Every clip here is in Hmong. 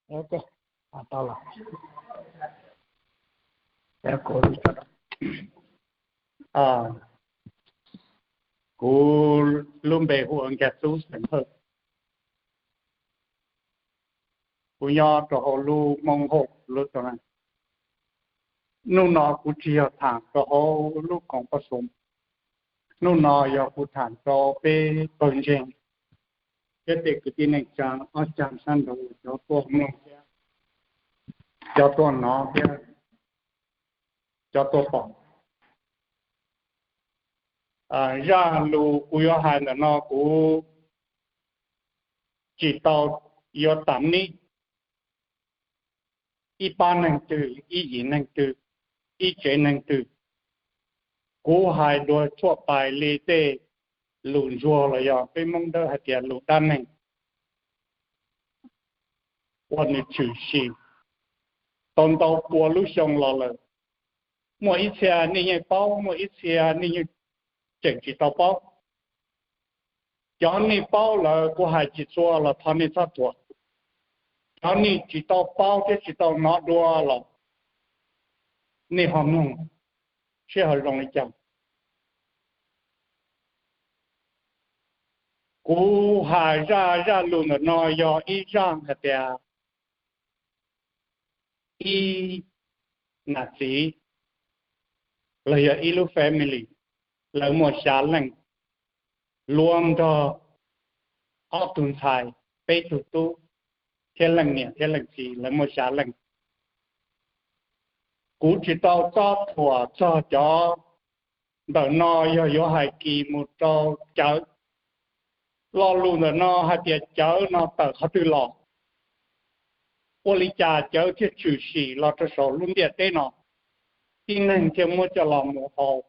Kuv lub npe hu ua Nkaj Txub xeem Hawj. Kuv nyob rau hauv lub Hmoob Hauj lub. Hnub no kuv tsis yog tham rau hauv lub koom pab xum. Hnub no yog kuv tham rau peb pawg ntseeg thiab tej kwv tij neej tsa ob cag sab nraud, cov tuaj mloog thiab cov tuaj hnov thiab cov tuaj pom. Zaj lus kuv yuav hais ntawm no kuv tsis tau yuav tam nib ib pab neeg twg, ib yim neeg twg, ib tsev neeg twg. Kuv hais dua tshuaj pais li tej lus ntsuag los yog peb Hmoob Dawb hais tias lus dab neeg uas nws tshwm sim tau ntau pua lub xyoo los lawm. Muaj ib txhia nej yeej paub, muaj ib txhia nej yeej tseem tsis tau paub. Cov nej paub lawm kuv hais tsis txhua los thov nej txhob thuam. Cov nej tsis tau paub thiab tsis tau hnov dua los nej ho mloog seb ho zoo li cas. Kuv hais zaj, zaj lus ntawm no yog ib zaj hais tias ib nam txiv los yog ib lub family, lawv muaj xya leej, luag nrog ob tug ntxhais, peb tug tub, thiab leej niam thiab leej txiv, lawv muaj xya leej. Kuv tsis tau txob thuam txog cov ntawm no, yog yuav hais kis mus rau cawv. Lo lus ntawm no hais tias cawv no tawm qhov twg los, ua li cas cawv thiaj tshwm sim los rau saum lub ntiaj teb no, tib neeg thiaj muab coj los mus haus,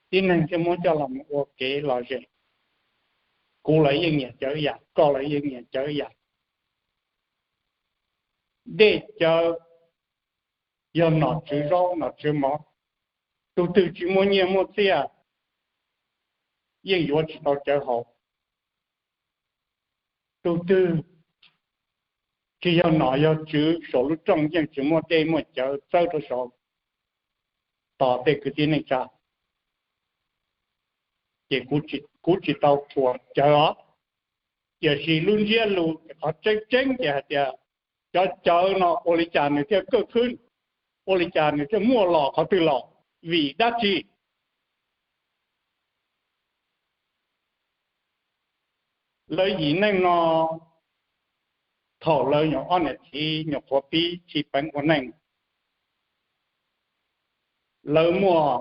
tib neeg thiaj muab coj los mus ua kev lom zem. Kuv los yeej nyiam cawv ib yam, koj los yeej nyiam cawv ib yam. Dej cawv yog nom tswv zaub nom tswv mov. Tus twg tsis muaj nyiaj muaj txiaj yeej yuav tsis tau cawv haus. Tus twg tsis yog nom yog tswv saum lub rooj yeej tsis muaj dej muaj cawv txawb rau saud. Tos tej kwv tij neej tsa, ces kuv tsis tau thuam cawv os. Tiam sis lub ntsiab lus qhov tseeb tseeb ces hais tias cov cawv no ua li cas nws thiaj kaj khwb, ua li cas nws thiaj muaj los qhov twg los, vim dab tsi. Lawv yim neeg no, thaum lawv nyuam ob niam txiv nyuam qhuav pib tsis peev ua neej, lawv muaj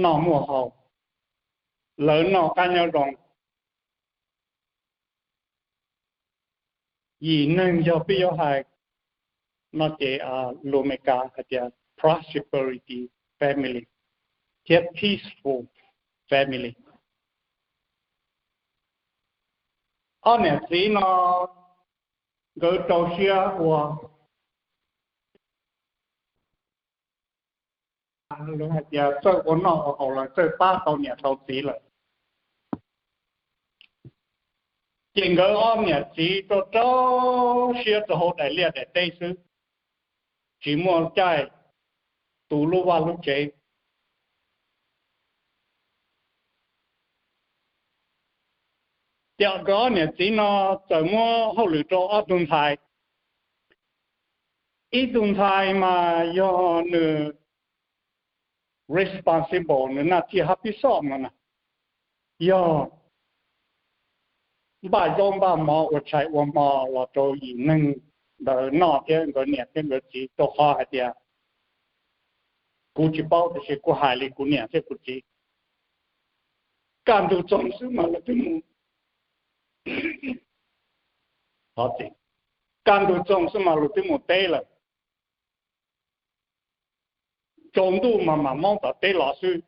noj muaj haus, lawv noj qab nyob zoo. Yim neeg yog peb yuav hais no ces lus Amelikas hais tias prosperity family thiab peaceful family. Ob niam txiv no nkawd rau siab ua, lawv hais tias txawj ua noj ua haus lawm, txawj pab tau niam tau txiv lawm. Ces nkawd ob niam txiv rau rau siab rau hauv daim liaj daim teb xwb, tsis muaj caij tu lub vaj lub tsev. Ces nkawd ob niam txiv no txawm muab hauj lwm rau ob tug ntxhais. Ib tug ntxhais mas yog nws responsible, nws naj thij hab pib xoj no na, yog npaj zaub npaj mov ua tshais ua hmo los rau yim neeg ntawd noj thiab nkawd niam thiab nkawd txiv, rau qhov hais tias kuv tsis paub tiam sis kuv hais li kuv niam thiab kuv txiv, kaj ntug txoog xwb mas lawv twb mus, kaj ntug txoog xwb mas lawv twb mus teb lawm. Tsaus ntuj mas mam maub tom teb los xwb.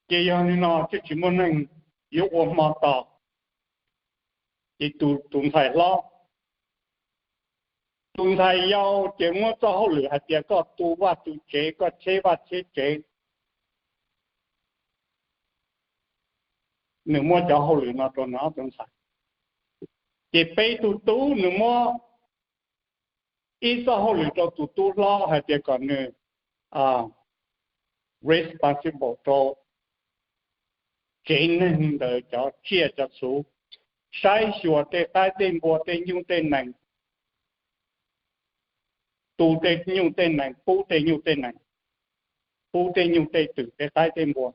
Ces yog li no twb tsis muaj neeg yuav ua hmo tos. Ces tus ntxhais hlob, tus ntxhais yau ces muab txoj hauj lwm hais tias koj tu vaj tu tsev, koj cheb vaj cheb tsev. Nws muab cov hauj lwm no rau nws ob tug ntxhais. Ces peb tug tub nws muab ib txoj hauj lwm rau tus tub hlob hais tias kom nws responsible rau tsev neeg ntawd cov tsiaj cov txhu, saib xyuas tej qaib tej npua tej nyuj tej nees, tu tej nyuj tej nees, pub tej nyuj tej nees, pub tej nyuj tej twm tej qaib tej npua.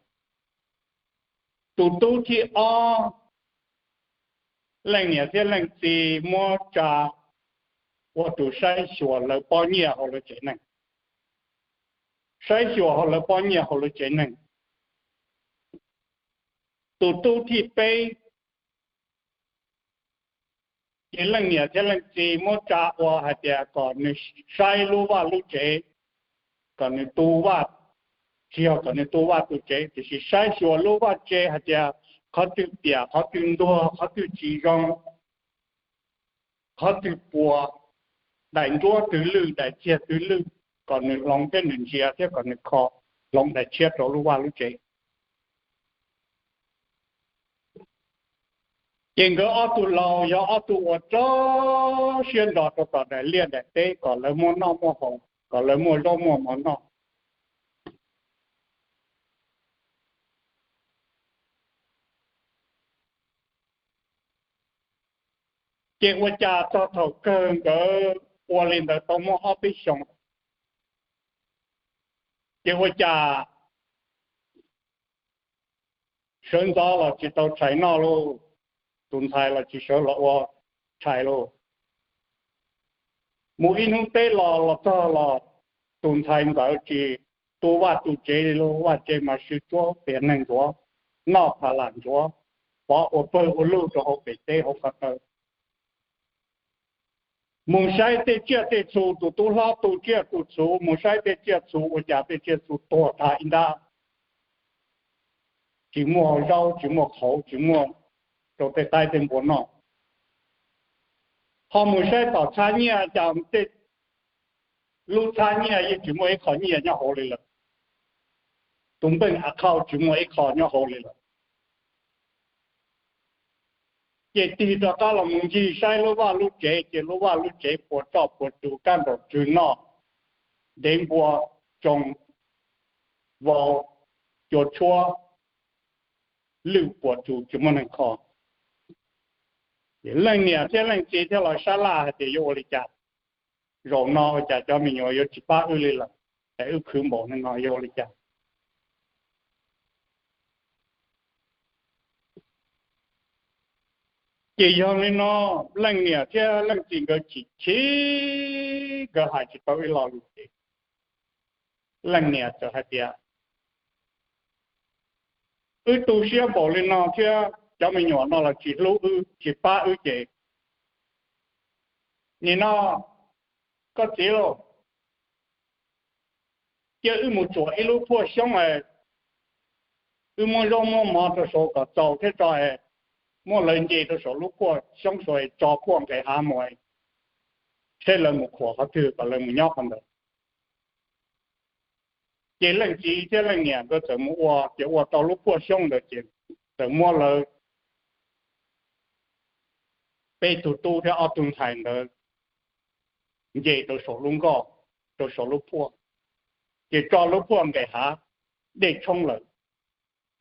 Tus tub thib ob, leej niam thiab leej txiv muab tsa ua tus saib xyuas lawv pob nyiaj hauv lawv tsev neeg, saib xyuas hauv lawv pob nyiaj hauv lawv tsev neeg. Tus tub thib peb, ces leej niam thiab leej txiv muab tsa ua hais tias kom nws saib lub vaj lub tsev, kom nws tu vaj, tsis yog kom nws tu vaj tu tsev tiam sis saib xyuas lub vaj tsev hais tias qhov twg piam qhov twg ntuag qhov twg tsis zoo, qhov twg puas, daim nruab twg lwj daim txiag twg lwj, kom nws hloov thiab nws ntsia thiab kom nws kho hloov daim tshiab rau lub vaj lub tsev. Ces nkawd ob tug laus yog ob tug uas rau siab nrog rau tom daim liaj daim teb kom lawv muaj noj muaj haus, kom lawv muaj zaub muaj mov noj. Ces ua cas txog thaum kawg nkawd ua li ntawd tau muaj ob peb xyoos, ces ua cas sawv ntxov los tsis tau tshais noj lauj, tus ntxhais los tsis sawv los ua tshais lauj. Mus ib hnub teb los los txog los tus ntxhais ntxawm tsis tu vaj tu tsev li lauj, vaj tsev mas sib tsuab pias neeg ntsuav, noj pha lam ntsuav, pov ua pawg ua lug rau hauv pem teb hauv qhov taw. Mus saib tej tsiaj tej txhu, tus tub hlob tu tsiaj tu txhu, mus saib tej tsiaj txhu ua cas tej tsiaj txhu tuag tag ib nrab, tsis muaj zaub tsis muaj qhauv tsis muaj rau tej qaib tej npua noj. Ho mus saib tom txhab nyiaj cas tej lub txhab nyiaj yeej tsis muaj ib qho nyiaj nyob hauv li lawm, tus npeej account tsis muaj ib qho nyob hauv li lawm. Ces tig rov qab los mus ncig saib lub vaj lub tsev, ces lub vaj lub tsev puas roj puas tsuv, kab nraum tswg noj, dev npua tsoo, vau, cua tshuab, lwj puas tsuv tsis muaj neeg kho. Leej niam thiab leej txiv thiaj los sab laj hais tias yuav ua li cas, zaum no ua cas cov me nyuam yuav tsis pab wb li lawm, es wb khwv npaum li no yuav ua li cas? Ces yog li no leej niam thiab leej txiv nkawd chim chim, nkawd hais tsis tau ib lo lus ces leej niam txawm hais tias, wb tu siab npaum li no thiab cov me nyuam no los tsis hlub wb tsis pab wb ces, nim no koj txiv lauj, cia wb mus tsuam ib lub phuaj xyoob, wb muab zaub muab mov rau saud kom txaus thiab tso, muab lawv nce rau saum lub phuaj xyoob saud, tso phuaj nqes hav mus, seb lawv mus khuam qhov twg kom lawv mus nyob qhov ntawd. Ces leej txiv thiab leej niam nkawd txawm mus ua, ces ua tau lub phuaj xyoob ntawd ces txawm muab lawv peb tug tub thiab ob tug ntxhais ntawd nce rau saum lub nkoj, rau saum lub phuaj, ces tso lub phuaj nqes hav, dej tshoob lawm.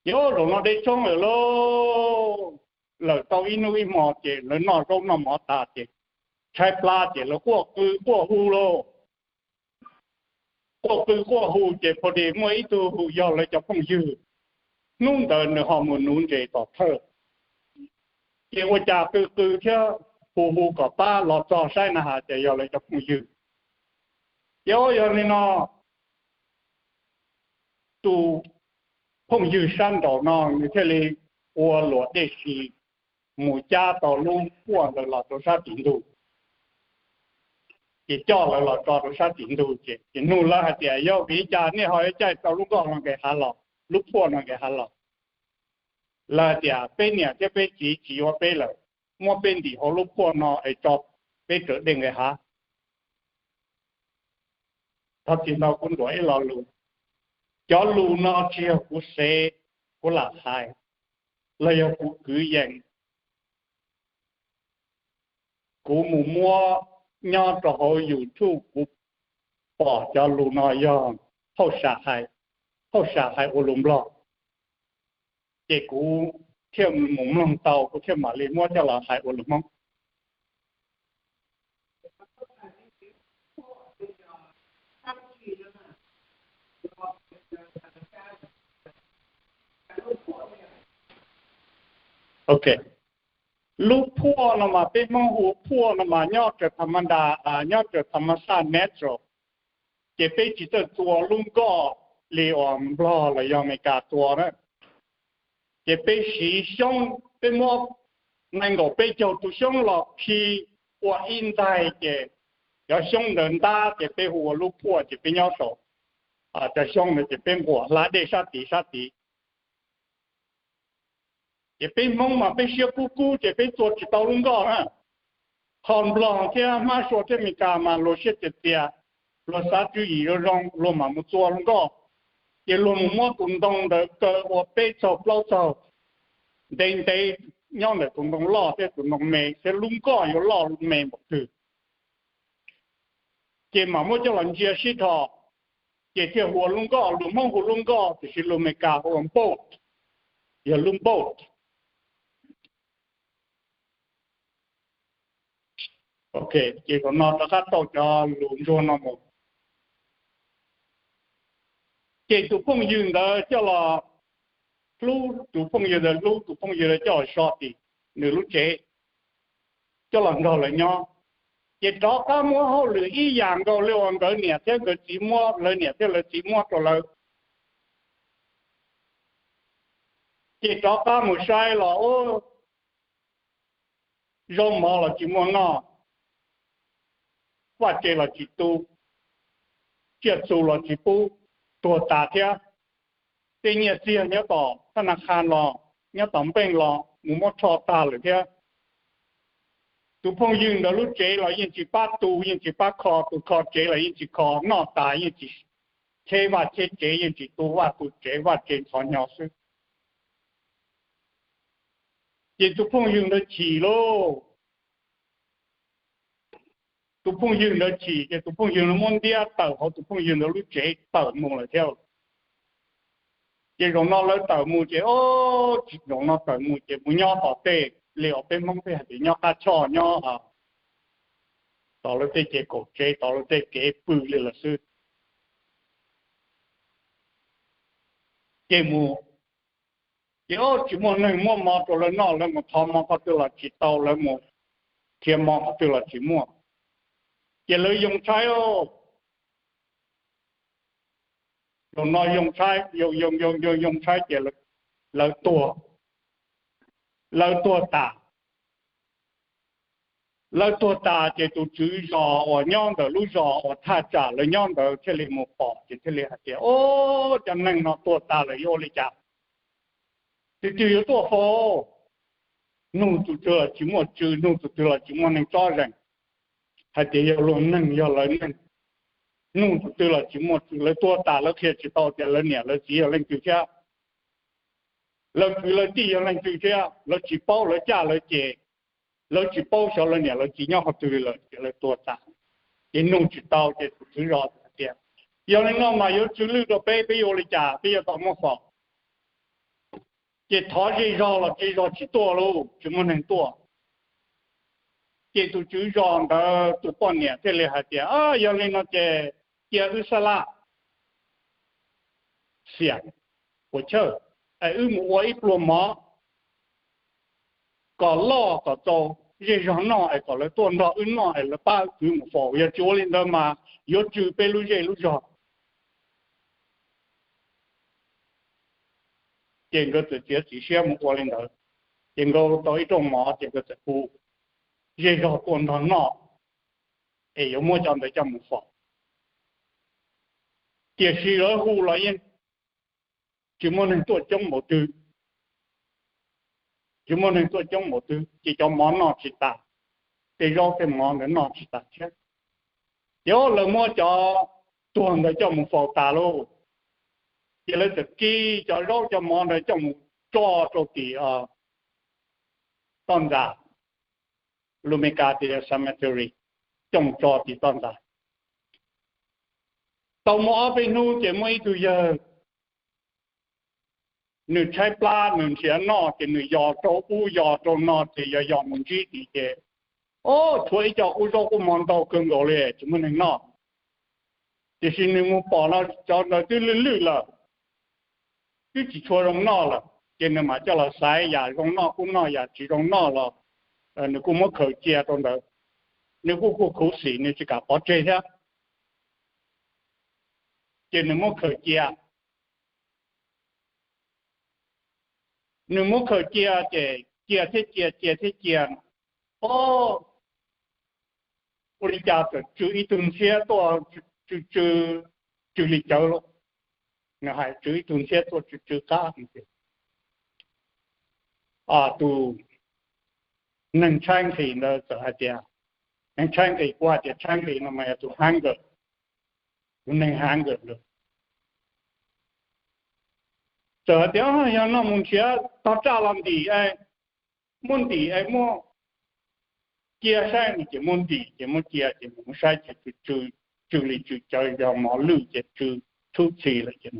Ces zaum no dej tshoob lawm lauj, lawm tau ib hnub ib hmo ces lawv noj zaub noj mov tas ces tshaib plab ces lawv quaj qw quaj hu lauj. Quaj qw quaj hu ces pha dis muaj ib tug hu yog lawv cov phooj ywg, hnub ntawd nws ho mus nuv ntses tom thawj. Ces ua cas qw qw thiab hu hu kom pab los txog saib na has ces yog lawv cov phooj ywg. Ces yog li no tus phooj ywg sab nraum no nws thiaj li ua luam dej si mus cab tau lub phuaj ntawd los rau sab tim ntug, ces coj lawv los tso rau sab tim ntug ces, ces nug lawv hais tias yog vim li cas nej ho yuav caij tau lub nkoj no nqes hav los, lub phuaj no nqes hav los? Lawv hais tias peb niam thiab peb txiv tsis yuav peb lawm, muab peb ntim hauv lub phuaj no es tso peb raws dej nqes hav. Thov txim ntau kuv ntuas ib lo lus, cov lus no tsis yog kuv xev, kuv lam hais, los yog kuv kwv yees. kuv mus muab nyob rau hauv YouTube, kuv pom cov lus no yog hauj sam hais, hauj sam hais ua lus Nplog, ces kuv thiaj mus mloog tau, kuv thiaj mam li muab coj los hais ua lus Hmoob. Ok, lub phuaj no mas peb Hmoob hu phuaj no mas nyob raws tham ma das, nyob raws tham ma saj natural, ces peb tsis txawj txua lub nkoj li uas Nplog los yog Amelikas txua na. Ces peb siv xyoob, peb muab nees nkaum peb caug tus xyoob los khi ua ib ntxaig, ces cov xyoob ntawd ntab ces peb hu ua lub phuaj, ces peb nyob saum cov xyoob ntawd ces peb nquam hla dej sab tid sab tid. Ces peb Hmoob mas peb siab kub kub ces peb txua tsis tau lub nkoj na. Ho Nplog thiab Hmab Sua thiab Amelikas mas luag siab txias txias, luag xav tswv yim zoo zoo luag mam mus txua lub nkoj. Ces luag mus muab tus ntoo ntawd kaw ua peb txaug plaub txaug ntev ntev nyob ntawm tus ntoo loj thiab tus ntoo me, thiab lub nkoj yuav loj me npaum twg, ces mam muab coj los ntsia sib dhos, ces thiaj hu ua lub nkoj. Lus Hmoob hu lub nkoj, tiam sis lus Amelikas hu ua boat, yog lub boat. Ok, ces zaum no rov qab tau cov lus ntsuag no mus. Ces tus phooj ywg ntawd coj los hlub, tus phooj ywg ntawd hlub, tus phooj ywg ntawd coj los so tim nws lub tsev, coj los nrog lawv nyob. Ces rov qab muab hauj lwm ib yam nkaus li uas nkawd niam thiab nkawd txiv muab, lawv niam thiab lawv txiv muab rau lawv. Ces rov qab mus saib los, zaub mov los tsis muaj noj, vaj tse los tsis tu, tsiaj txhu los tsis pub, tuag tas thiab. Tej nyiaj txiag nyob tom thab na khas los, nyob tom npeej los mus muab rho tag lawm thiab. Tus phooj ywg ntawd lub tsev los yeej tsis pab tu, yeej tsis pab kho, tus kho tsev los yeej tsis kho, noj tas yeej tsis cheb vaj cheb tsev, yeej tsis tu vaj tu tsev, vaj tse ntxhov hnyo xwb. Ces tus phooj ywg ntawd chim lauj. Tus phooj ywg ntawd chim ces tus phooj ywg ntawd muab ntiab tawm hauv tus phooj ywg ntawd lub tsev tawm mus lawm thiab. Ces zaum no lawv tawm mus ces, o, tsis, zaum no tawm mus ces mus nyob tom tej li uas peb Hmoob peb hais tias nyob qab choj, nyob tom lawv tej ces kaum tsev, tom lawv tej kev pw li lawm xwb. Ces mus, ces tsis muaj neeg muab mov rau lawv noj, lawv mus thov mov qhov twg los tsis tau, lawv mus khiav mov qhov twg los tsis muaj. Ces lawv yoo tshaib, zaum no yoo tshaib, yoo yoo yoo yoo tshaib ces lawv tuag, lawv tuag tas. Lawv tuag tas ces tus tswv zos uas nyob ntawm lub zos uas thaj tsam lawv nyob ntawd thiaj li mus pom ces thiaj li hais tias, o, cov neeg no tuag tas lawm yuav ua li cas? Twg twg yuav tuaj faus? Nug tus twg los tsis muaj tswv, nug tus twg los tsis muaj neeg tsob zeem hais tias yog luag neeg, yog lawv neeg. Nug tus twg los tsis muaj tswv, lawv tuag tas lawv qhia tsis tau tias lawv niam lawv txiv yog leej twg thiab, lawv kwv lawv tij yog leej twg thiab, lawv tsis paub lawv caj lawv ces, lawv tsis paub xyov lawv niam lawv txiv nyob qhov twg li lawm ces lawv tuag tas. Ces nug tsis tau ces tus tswv zos hais tias, yog li no mas yuav tsw lwj rau peb, peb yuav ua li cas peb yuav tau muaj faus? Ces thov zej zog los zej zog tsis tuaj lauj, tsis muaj neeg tuaj. Ces tus tswv zos ntawd tus poj niam thiaj li hais tias, yog li no ces cia wb sab laj, xiam, puas chawj, es wb mus ua ib pluag mov kom loj kom txaus zej zog noj es kom lawv tuaj nrog wb noj es lawv pab wb kwv mus faus. Yog tsis ua li ntawd mas yuav tsw peb lub zej lub zog. Ces nkawd txawm txiav txim siab mus ua li ntawd. Ces nkawd tau ib rooj mov ces nkawd txawm hu zej zog tuaj nrog noj es yuav muab cov ntawd coj mus faus. Tiam sis lawv hu los yeej tsis muaj neeg tuaj coob npaum twg, tsis muaj neeg tuaj coob npaum twg ces cov mov noj tsis tas, tej zaub tej mov ntawd noj tsis tas thiab. Ces lawv muab cov tuag ntawd coj mus faus tas lauj. Ces lawv txawm kib cov zaub cov mov ntawd coj mus tso rau tim toj ntxas. lus Meskas tias yog cemetery, cooj tso tim toj ntxas. Tau muaj ob peb hnub ces muaj ib tug yawg, nws tshaib plab nws nrhiav noj ces nws yos rau ub yos rau no ces yos yos mus ntsib tim ces, o, tshuav ib co qub zaub qub mov ntau kawg nkaus li tsis muaj neeg noj. Tiam sis nws mus pom no cov ntawd twb lwj lwj lawm, twb tsis tshua zoo noj lawm ces nws mam coj los xaiv, yam zoo noj kuj noj, yam tsis zoo noj los nws kuj muab khaws cia rau ntawd. Nws kuj kuj khuv xim, nws tsis kam pov tseg thiab, ces nws muab khaws cia. Nws muab khaws cia ces cia thiab cia, cia thiab cia. O, ua li cas txawm tsw ib tug ntxhiab tuaj, tsw tsw, tsw li cawv lauj. Nws hais tsw ib tug ntxhiab tuaj tsw tsw qab. Tus neeg tshaib nqhis ntawd txawm hais tias, neeg tshaib nqhis, kuv hais tias tshaib nqhis no mas yog tus hunger, tus neeg hunger ntawd txawm hais tias, yog no mus nrhiav tog raj los ntim, muab ntim es muab cia saib no ces muab ntim ces muab cia ces mus saib ces tsw li tsw cawv, yog mov lwj ces tsw thub txhis lawm ces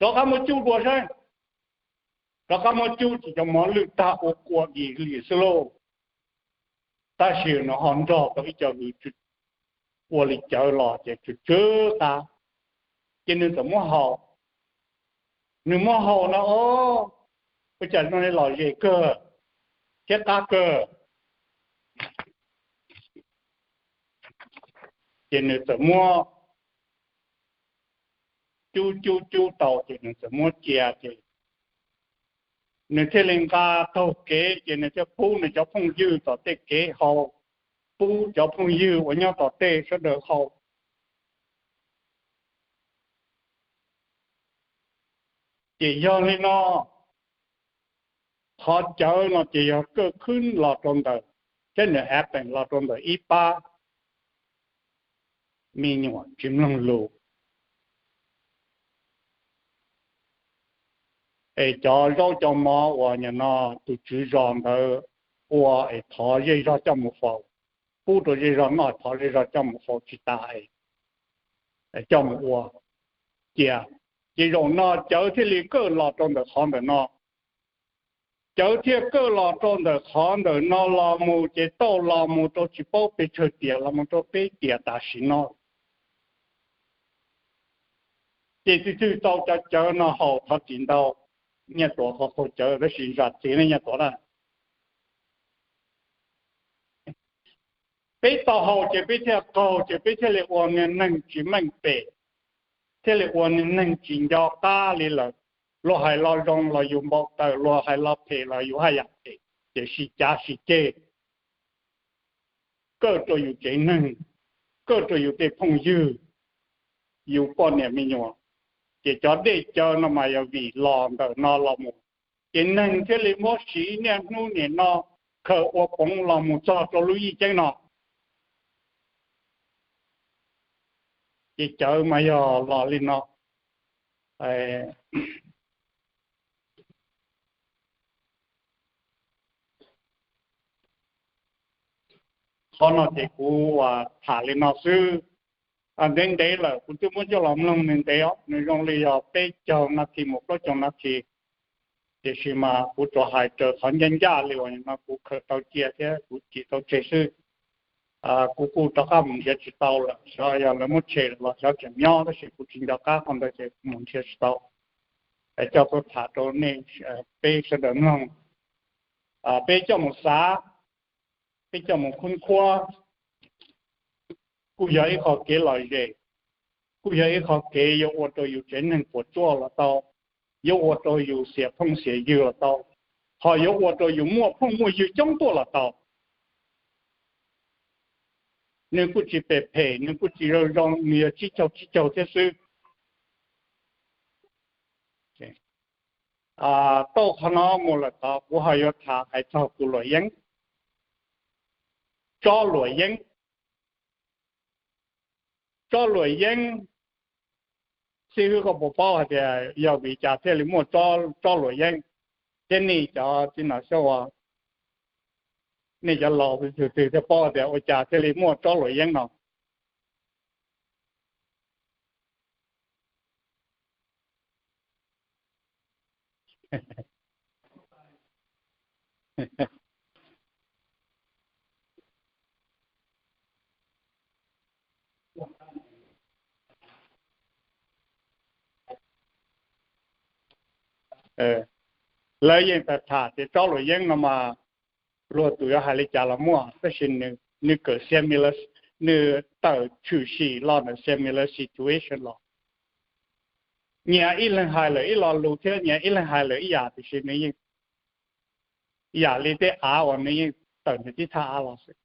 rov qab muab cub dua saib. Rov qab muab cub ces cov mov lwj tag ua qua gis li xwb lauj. Tab sis nws ho nrog tau ib co hws ua li cawv los ces tsw tsw qab, ces nws txawm muab haus. Nws muab haus no, o, ua cas zoo li lom zem kawg thiab qab kawg. Ces nws txawm muab cub cub cub tau ces nws txawm muab cia ces nws thiaj li nqa taug kev ces nws thiaj pub nws cov phooj ywg tom tej kev haus, pub cov phooj ywg uas nyob tom tej sawv daws haus. Ces yog li no, qhov cawv no ces yog kaj khwb los rau ntawm, thiab nws happen los rau ntawm ib pab me nyuam tsis mloog lus. Es cov zaub cov mov uas nim no tus tswv zos ntawd ua es thov zej zog coj mus faus, pub rau zej zog noj, thov zej zog coj mus faus tsis tas, coj mus ua cia. Ces zaum no cawv thiaj li kaj los rau ntawm qhov ntawm no. Cawv thiaj kaj los rau ntawm qhov ntawm no los mus ces tau los mus rau tsis paub pes tsawg tiam, los mus rau peb tiam tam sim no. Ces twb twb tau cov cawv no haus thov txim ntau, Nyiaj Tuam qhov qaug cawv tab sis zam txim ne Nyiaj Tuam na. Peb tau haus ces peb thiaj qaug ces peb thiaj li ua neeg tsis meej pem, thiaj li ua neeg tsis nco qab li lawm. Luag hais lo zoo los yus npau taws, luag hais lo phem los yus haj yam phem, ces sib cav sib ceg, kaj rau yus tsev neeg, kaj rau yus tej phooj ywg, yus poj niam me nyuam. Ces cov dej cawv no mas yog vim los ntawm no los mus, ces neeg thiaj li muab siv niaj hnub nim no khaws ua poov los mus txog rau lub yij ceeb no. Ces cawv mas yog los li no. Qhov no ces kuv tham li no xwb. Ntev ntev lawm kuv twb muab coj los mloog ntev ntev os, nws zoo li yog peb caug nas this mus plaub caug nas this, tiam sis mas kuv tsuas hais raws qhov ncaj ncaj li uas no kuv khaws tau cia thiab kuv cim tau tseg xwb. Kuv kuj rov qab mus nrhiav tsis tau lawm, xyov yog lawv muab tshem los xyov tseem nyob, tab sis kuv tsis nco qab qhov ntawd ces kuv mus nrhiav tsis tau. Coj tuaj tham rau nej, peb sawv daws mloog, peb coj mus xav, peb coj mus khub khuab, kuj yog ib qho kev lom zem, kuj yog ib qho kev yuav ua rau yus tsev neeg puas tsuaj los tau, yuav ua rau yus xiam phooj xiam ywg los tau, ho yuav ua rau yus muaj phooj muaj ywg coob tuaj los tau. Nws kuj tsis phem phem, nws kuj tsis zoo zoo, nws yog tsib caug tsib caug thiab xwb. Tau qhov no mus lawm tod kuv ho yuav tham hais txog tus luam yeeb, tsob luam yeeb. Tsob luam yeeb, xib hwb koj puas paub hais tias yog vim cas thiaj li muaj tsob luam yeeb? Thiab nej cov txiv nam xyov ua Nej cov laus tus twg thiaj paub tias ua cas thiaj li muaj tsob luam yeeb no. Lawv yeej tham tias tsob luam yeeb no mas luag tus yuav hais li cas los muaj, tab sis nws kawm similar, nws tawm tshwm sim los ntawm similar situation los. Nyias ib leeg hais lawm ib lo lus thiab nyias ib leeg hais lawm ib yam, tiam sis nws yeej yam li tej av uas nws yeej tawm nws tib thaj av los xwb.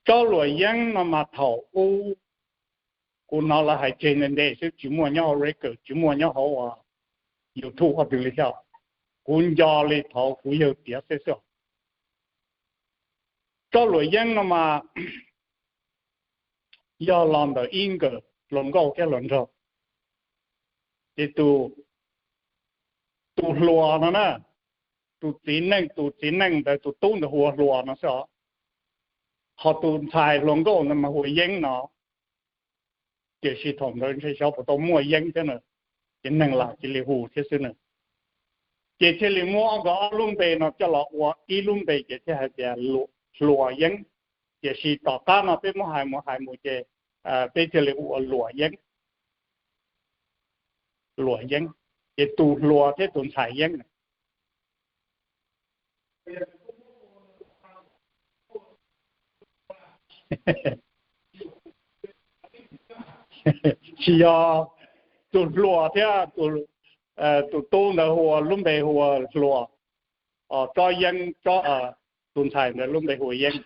Tsob luam yeeb no mas thaum ub kuv hnov lawv hais tseg ntev ntev xwb, tsis muaj nyob hauv record, tsis muaj nyob hauv YouTube qhov twg li thiab. Kuv nco li thaum kuv yawg piav xwb xwb. Tsob luam yeeb no mas yog los ntawm ib nkawm hluas nkauj thiab hluas nraug. Ces tus hluas no na, tus txiv neej, tus txiv neej ntawd tus tub ntawd hu ua hluas no xwb os. Ho tus ntxhais hluas nkauj ntawd mas hu ua yeeb no. Tiam sis thaum ntawd ntshe xyov puas tau muaj yeeb thiab na, ces neeg lam cia li hu thiab xwb na. Ces thiaj li muab nkawd ob lub npe no coj los ua ib lub npe ces thiaj hais tias hluas yeeb. Tiam sis tom qab no peb muab hais mus hais mus ces peb thiaj li hu ua luam yeeb. Luam yeeb, ces tus hluas thiab tus ntxhais yeeb. Tsis yog, tus hluas thiab tus tub ntawd hu ua lub npe hu ua hluas, tsob yeeb, tus ntxhais ntawd lub npe hu ua yeeb,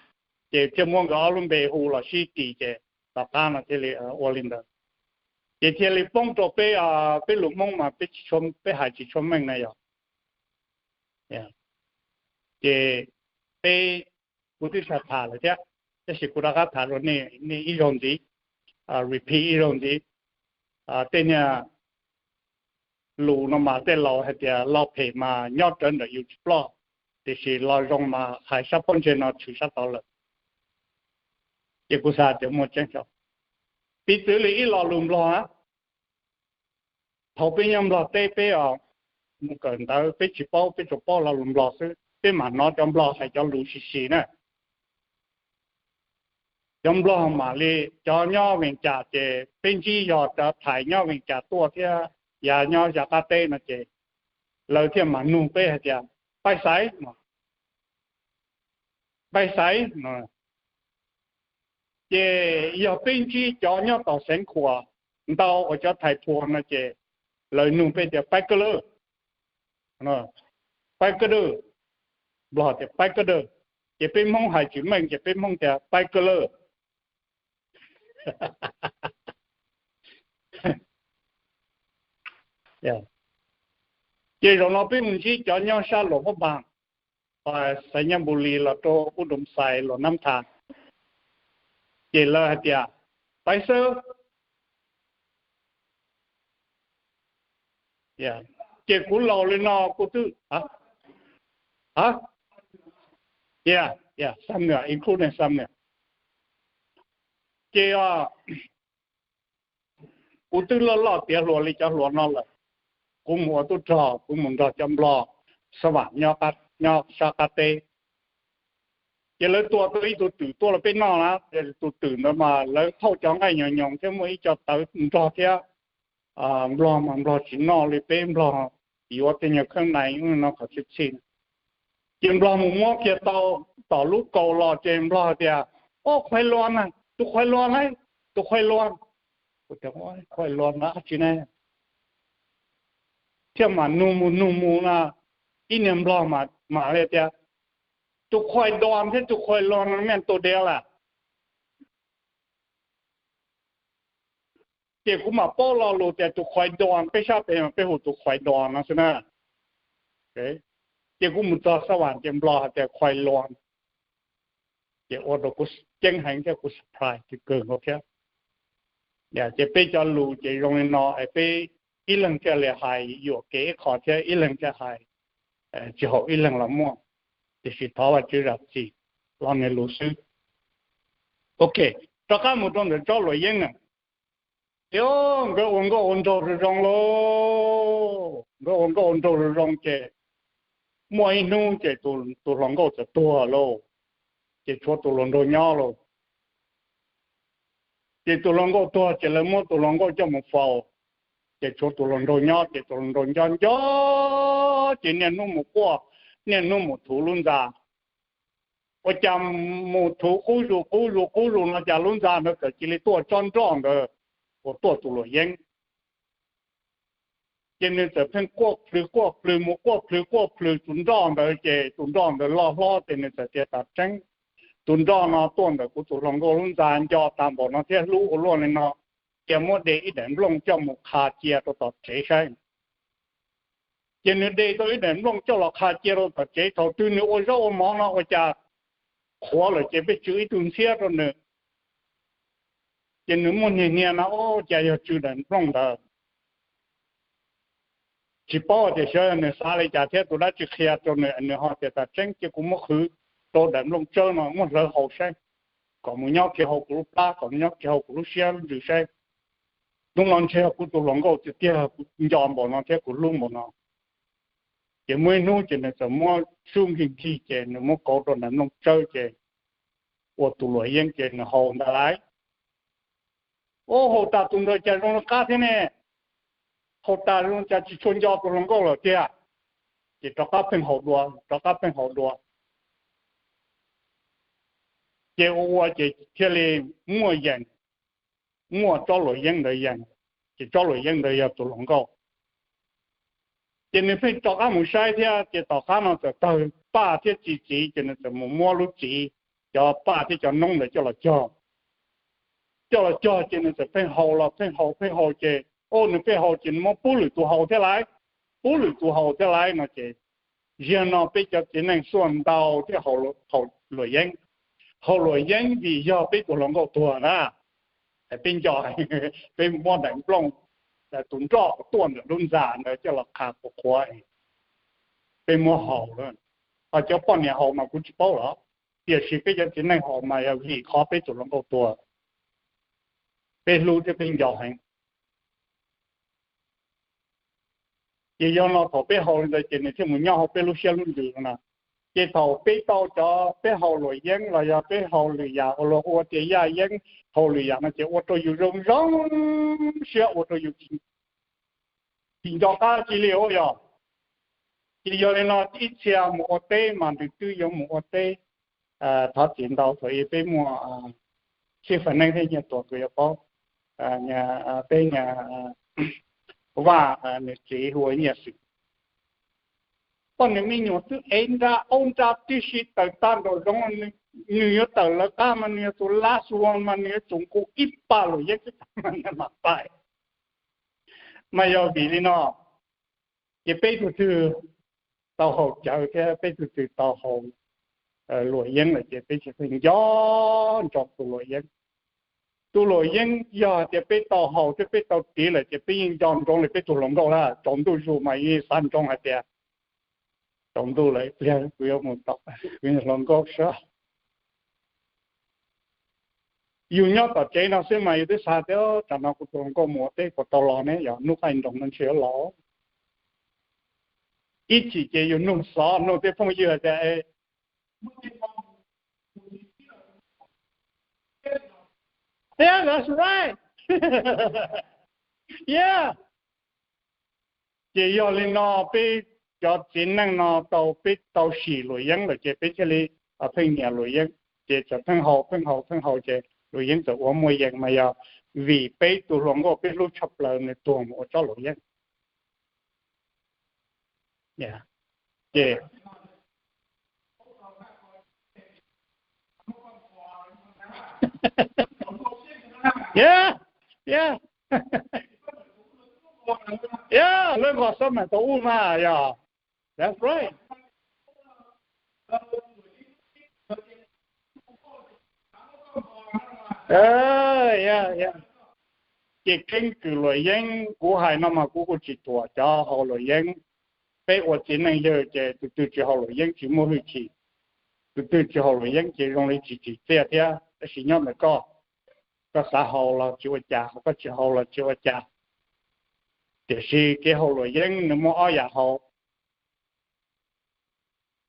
ces thiaj muab nkawd ob lub npe hu los sib tis ces tom qab no thiaj li ua li ntawd. Ces thiaj li poob rau peb, peb lus Hmoob mas peb, peb hais tsis tshua meej na yog. Ces peb, kuv twb tham tham lawm thiab, tab sis kuv rov qab tham rau nej ib zaug ntxiv, repeat ib zaug ntxiv. Tej niag lus no mas tej laus hais tias lo phem mas nyob rawv ntawm yus tsis ploj, tiam sis lo zoo mas hais sab pob ntseg no tshwm sab tod lawm. Ces kuv xav tias muaj tseeb xyov. Piv txwv li ib lo lus Nplog na, thaum peb nyob Nplog teb peb mus kawm ntawv peb tsis paub, peb tsuas paub lo lus Nplog xwb, peb mam hnov cov Nplog hais cov lus sis sis na. Cov Nplog mam li, cov nyob Vees Cas ces peb ntsib yog cov thais nyob Vees Cas tuaj thiab yav nyob yav qab teb no ces lawv thiaj mam nug peb hais tias pais xaiv, pais xaiv no. Ces yog peb ntsib cov nyob tom Xeev Khuam ntau uas cov thais phua no ces lawv nug peb tias pais kawg lawm, pais kawg lawm, Nplog tias pais kawg lawm. Ces peb Hmoob hais tsis meej ces peb Hmoob tias pais kawg lawm. Ces zaum no peb mus ntsib cov nyob sab Luas Phab Npas, Xais Nyab Npus Lis los rau Ub Doos Xais, Luas Nab Thas, ces lawv hais tias pais xwb. Ces kuv laus li no kuv twb, yeah, yeah, Sam Nws, including Sam Nws. Ces kuv twb loj loj tiav hluas li cov hluas no lawm, kuv mus ua tub rog, kuv mus nrog cov Nplog xab vam nyob sab qab teb. Ces lawv tua tau ib tug twm tuaj rau peb noj na, tus twm ntawd mas lawv thauj cov nqaij nyoos nyoos thiab muaj ib co tawv nrog thiab. Nplog mas Nplog tsis noj li peb Nplog, yuav tej nyuag kheeb nais no qhov tshwj txhij. Ces Nplog mus muab kiag tau tom lub kaus los ces Nplog tias, o, khuais luas na, tus khuais luas na, tus khuais luas. Kuv tias, khuais luas na dab tsi ne? Thiaj mam nug mus nug mus na, ib niag Nplog mam li tias, tus khuais duas thiab tus khuais luas no meej tus diav lawm. Ces kuv mam paub lo lus tias tus khuais duas, peb sab pem peb hu tus khuais duas no xwb na. Ces kuv mus txog sab vam ces Nplog hais tias khuais luas. Ces ua rau kuv ceeb heev thiab kuv surprise kawg nkaus thiab. Ces peb cov lus ces zoo li no es peb ib leeg thiaj li hais yuam kev ib qho thiab ib leeg thiaj hais tsis haum ib leeg los muaj, tiam sis thov Vajtswv zam txim, lo nws lus xwb. Ok, rov qab mus rau ntawm tsob luam yeeb na. Ces nkawd ua nkauj ua nraug zoo zoo lauj, nkawd ua nkauj ua nraug zoo zoo ces muaj ib hnub ces tus hluas nkauj txawm tuag lauj, ces tshuav tus hluas nraug nyob lauj. Ces tus hluas nkauj tuag ces lawv muab tus hluas nkauj coj mus faus, ces tshuav tus hluas nraug nyob, ces tus hluas nraug nco nco, ces niaj hnub mus quaj, niaj hnub mus thuv lub ntxa. Ua cas mus thuv qub zus qub zus qub zus no cas lub ntxa ntawd txawm cia li tuaj tsob nroj ntawd uas tuaj tus luam yeeb. Ces nws txawm pheej quaj plhws quaj plhws mus quaj plhws quaj plhws tus nroj ntawd, ces tus nroj ntawd loj hlob ces nws txawm tias, Tam tseeb, tus nroj no tuaj ntawm kuv tus hluas nkauj lub ntxa, nco tas npaum no thiab hlub ua luaj li no, cia muab de ib daim nplooj coj mus qha cia rau tom tsev saib. Ces nws de tau ib daim nplooj coj los qha cia rau tom tsev, thaum twg nws ua zaub ua mov no ua cas qhuav lawm ces pheej tsw ib tug ntxhiab rau nws. Ces nws muaj hnia hnia no, Ua cas yog tsw daim nplooj ntawd? Tsis paub tias xyov nws xav li cas thiab tus dab tsi qhia rau nws, nws ho tias, Tam tseeb, cia kuv muab qhwv rau daim nplooj tsawb no, muab hlawv haus saib, kom mus nyob kiag hauv kuv lub plab, kom mus nyob kiag hauv kuv lub siab lub ntsws saib. Hnub no ntshe yog kuv tus hluas nkauj tiag tiag, kuv nco npaum no thiab kuv hlub npaum no. Ces muaj ib hnub ces nws txawm muab sub nkig nkig ces nws muab kauv rau daim nplooj tsawb ces ua tus luam yeeb ces nws haus ntawd lawm. Ua haus tas tus ntawd cas zoo li qab thiab ne, haus tas zoo cas tsis tshua nco tus hluas nkauj lawm tiag. Ces rov qab pheej haus dua, rov qab pheej haus dua. Ces ua ua ces thiaj li muaj yees, muaj tsob luam yeeb ntawd yees, ces tsob luam yeeb ntawd yog tus hluas nkauj. Ces nws pheej rov qab mus saib thiab, ces tom qab no txawm tawg paj thiab txiv txiv, ces nws txawm mus muab lub txiv, cov paj thiab cov noob ntawd coj los cog. Coj los cog ces nws txawm pheej haus los pheej haus pheej haus ces, o, nws pheej haus ces nws muab pub lwm tus haus thiab lawm, pub lwm tus haus thiab lawm no ces, ziag no peb cov txiv neej xuaj ntau thiab haus luam yeeb. Haus luam yeeb vim yog peb tus hluas nkauj tuag na, peb nco, peb muab daim nplooj, tus nroj uas tuaj ntawm lub ntxa ntawd coj los qha qhuav qhuav, peb muab haus lawm. Ho cov poj niam haus mas kuv tsis paub lawm, tiam sis peb cov txiv neej haus mas yog vim qhov peb tus hluas nkauj tuag, peb hlub thiab peb nco heev. Ces yog no thaum peb haus li ntawd ces nws thiaj mus nyob hauv peb lub siab lub ntsws no na. Ces thaum peb tau cov, peb haus luam yeeb los yog peb haus lwm yam uas luag ua tias yaj yeeb, haus lwm yam no ces ua rau yus zoo zoo siab, ua rau yus tsis nco qab tsi li ua yog. Ces yog li no ib txhia mus ua teb mas nws twb yuav mus ua teb. Thov txim ntau thaum ub peb muaj Xib Fais Neeb thiab Nyiaj Tuam kuv yuav paub, peb Vaj nws txiv hu ua Nyiaj Xwm. Poj niam me nyuam twb ev nra aub nra tib si tawm tag nraum zoov, nws yuav tawm lawv qab mas nws yuav tsum lab xua mas nws yuav tsum nqus ib pab luam yeeb xwb mas pais. Mas yog vim li no ces peb tug twg tau haus cawv thiab peb tug twg tau haus luam yeeb lawm ces peb tsis pheej nco ntsoov tus luam yeeb. Tus luam yeeb yog hais tias peb tau haus thiab peb tau tiv lawm ces peb yeej nco ntsoov li peb tus hluas nkauj lawm. Tsaus ntuj zus mas yeej xav ntsoov hais tias tsaus ntuj lawm ib pliag kuv yuav mus tom kuv hluas nkauj sab. Yus nyob tom tsev no xwb mas yus twb xav tias tsam no kuv tus hluas nkauj mus ua teb puas tau los ne, yog hnub qaij nroos no ntshe yuav los. Ib chim ces yus nug xov nug tej phooj ywg tias, Yeah, that's right. Yeah. Ces yog li no peb cov txiv neej no tau, peb tau sim luam yeeb lawm ces peb thiaj li pheej nyiam luam yeeb, ces txawm pheej haus pheej haus pheej haus ces luam yeeb txawm ua muaj yees mas yog vim peb tus hluas nkauj peb hlub tshaj plaws nws tuag mus ua tsob luam yeeb. Ces, yeah, yeah, yeah, lawv nqos xab mais tau ub mas yog, that's right. Ces keeb kwm luam yeeb kuv hais no mas kuv kuj tsis thuam cov haus luam yeeb, Peb ua txiv neej yawg ces tus twg tsis haus luam yeeb tsis muaj hwj chim, tus twg tsis haus luam yeeb ces zoo li tsis tsim txiaj thiab. Tab sis nyob ntawm koj, koj xav haus los tsis ua cas, koj tsis haus los tsis ua cas. Tiam sis kev haus luam yeeb nws muaj ob yam haus.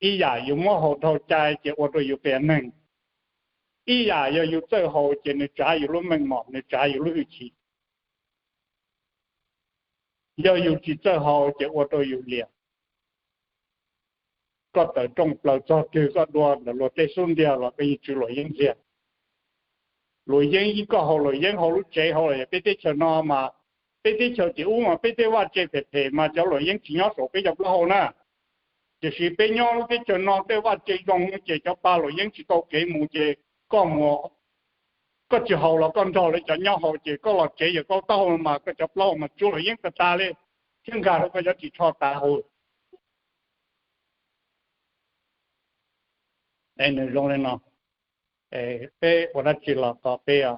Ib yam yus muab haus dhau cai ces ua rau yus qias neeg. Ib yam yog yus txawj haus ces nws tsav yus lub meej mom, nws tsav yus lub hwj chim. Yog yus tsis txawj haus ces ua rau yus liam. Koj tawm rooj plaws txog twg koj dua ntawm luag tej xub ntiag los koj yeej tswv luam yeeb ntxiag. Luam yeeb, koj haus luam yeeb hauv lub tsev hauv los yog peb teb chaws no mas, peb teb chaws tim ub mas peb tej vaj tse phem phem mas cov luam yeeb tsis nyob saum peb cov plaub hau na. Tiam sis peb nyob lub teb chaws no tej vaj tse zoo ces cov pa luam yeeb tsis tau kev mus ces koj mus, koj tsis haus los koj nrog lawv cov nyob haus ces koj los tsev yog koj taub hau mas koj cov plaub hau mas tsuab luam yeeb tas tas li, thiab nkag rau koj cov ris tsho tas hauv. Es nws zoo li no, peb ua dab tsi los kom peb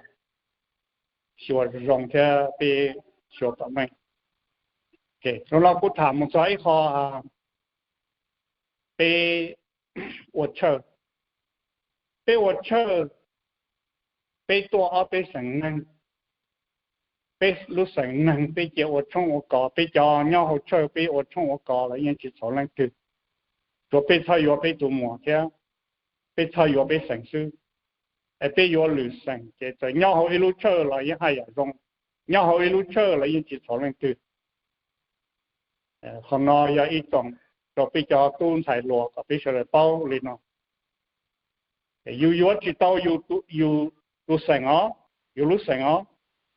xyuas zoo thiab peb xyuas kom meej. Zoo no kuv tham mus txog ib qho, peb ua tshawj, peb ua tshawj, peb tuaj ob peb xeem neeg, peb lub xeem neeg peb cia ua tshoob ua kos, peb cov nyob hauv tshawj peb ua tshoob ua kos los yeej tsis txhaum leej twg. Tsuas peb txhob yuav peb tus muam thiab peb txhob yuav peb xeem xwb. Es peb yuav lwm xeem ces txawm nyob hauv ib lub tshawj los yeej haj yam zoo, nyob hauv ib lub tshawj los yeej tsis txhaum leej twg. Qhov no yog ib txoos rau peb cov tub ntxhais hluas kom peb sawv daws paub li no. Yus yuav tsis tau yus tus xeem os, yus lub xeem os.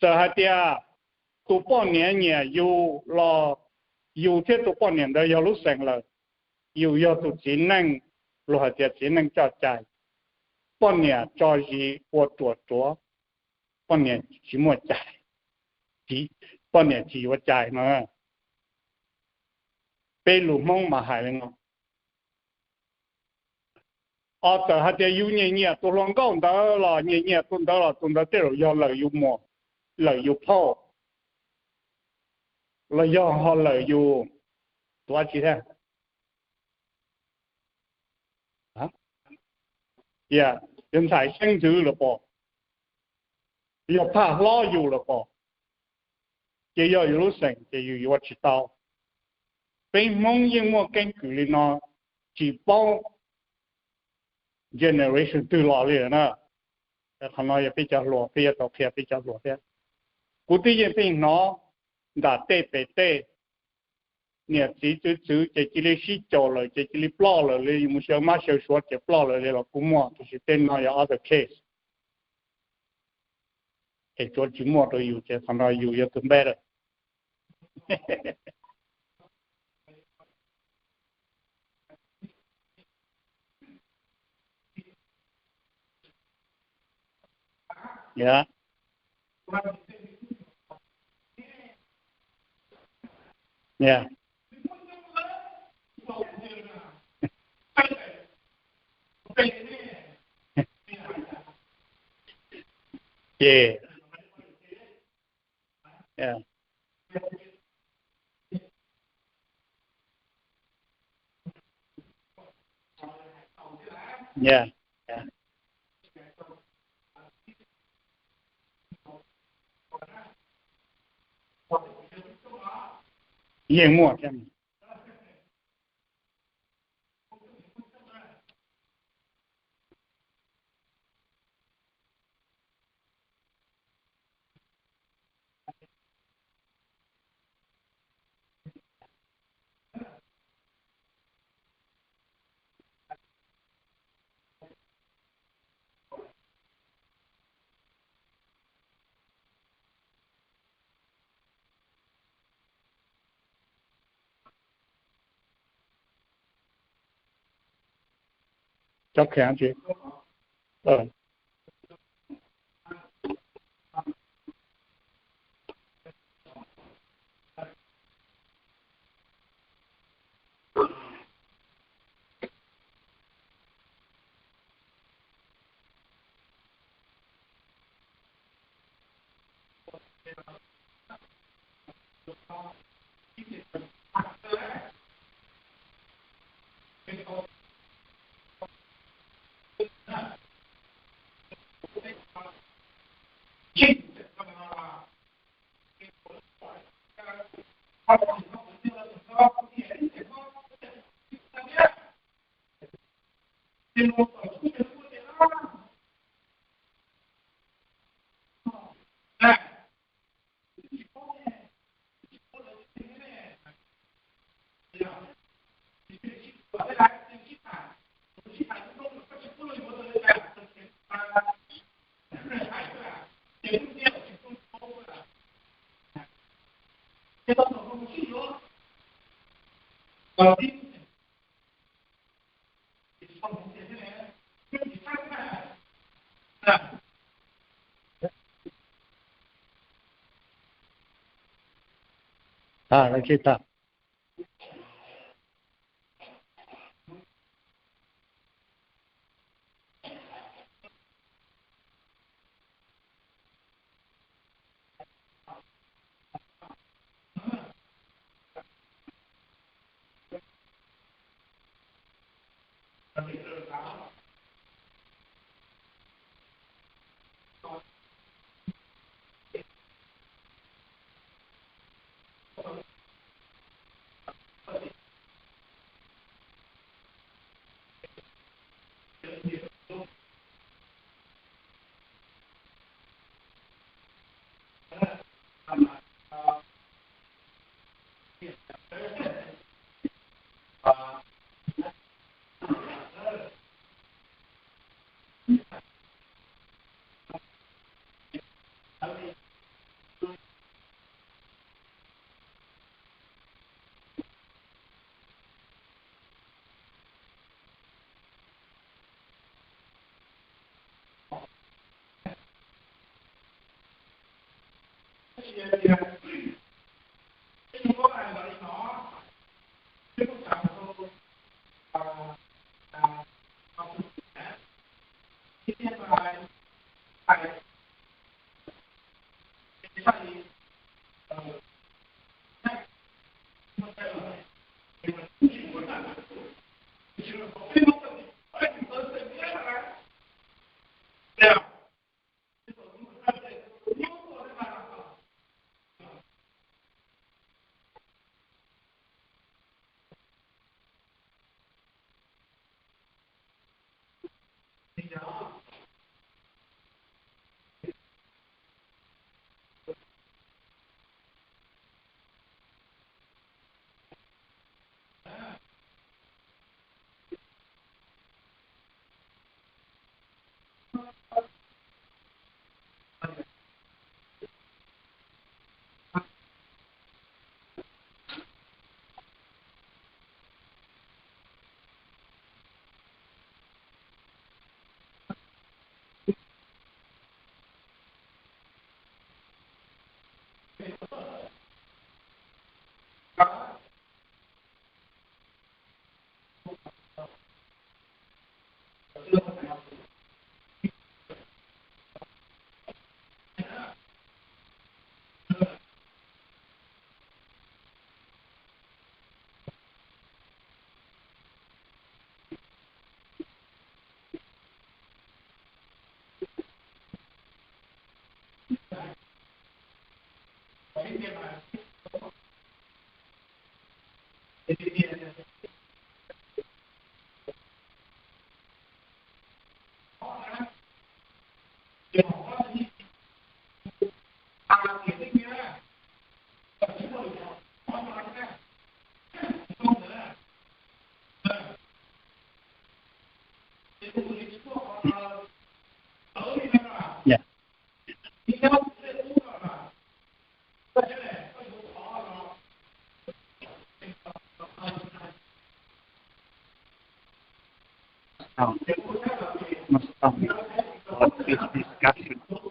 Txawm hais tias tus poj niam nyiam yus los yus thiab tus poj niam ntawd yog lub xeem lawm, yus yog tus txiv neej, luag hais tias txiv neej coj cai, poj niam tso zis ua ruam tsuav, poj niam tsis muaj cai, poj niam tsis yuav cai no. Peb lus Hmoob mas hais li no. Os, txawm hais tias yus nyiam nyiam tus hluas nkauj ntawd los nyiam nyiam tus ntawd los tus ntawd tej zaum yog lawm yus muam, lawm yus phauj, los yog ho lawm yus tus dab tsi thiab, yog ntxhais xeeb ntxwv los pom, yog phaj hlob yus los pom, ces yog yus lub xeem ces yus yuav tsis tau. Peb Hmoob yeej muaj keeb kwm li no, tsis paub generation twg los li lawm na. Qhov no yog peb cov hluas, peb yuav tau qhia peb cov hluas thiab. Kuv twb yeej pheej hnov nram tej pem tej, niam txiv txwv txwv ces cia li sib caum lawm ces cia li ploj lawm li, mus xyaw mab xyaw suav ces ploj lawm li los kuj muaj, tiam sis tej no yog other case. Es tsuav tsis muaj rau yus ces qhov no yus yog tus better. Yeah. Yeah. Ces, yeah. Yeah. Yeah. Yeej muaj thiab. Cov khiav tsis. Tag, lawv tsis tag. Discussion.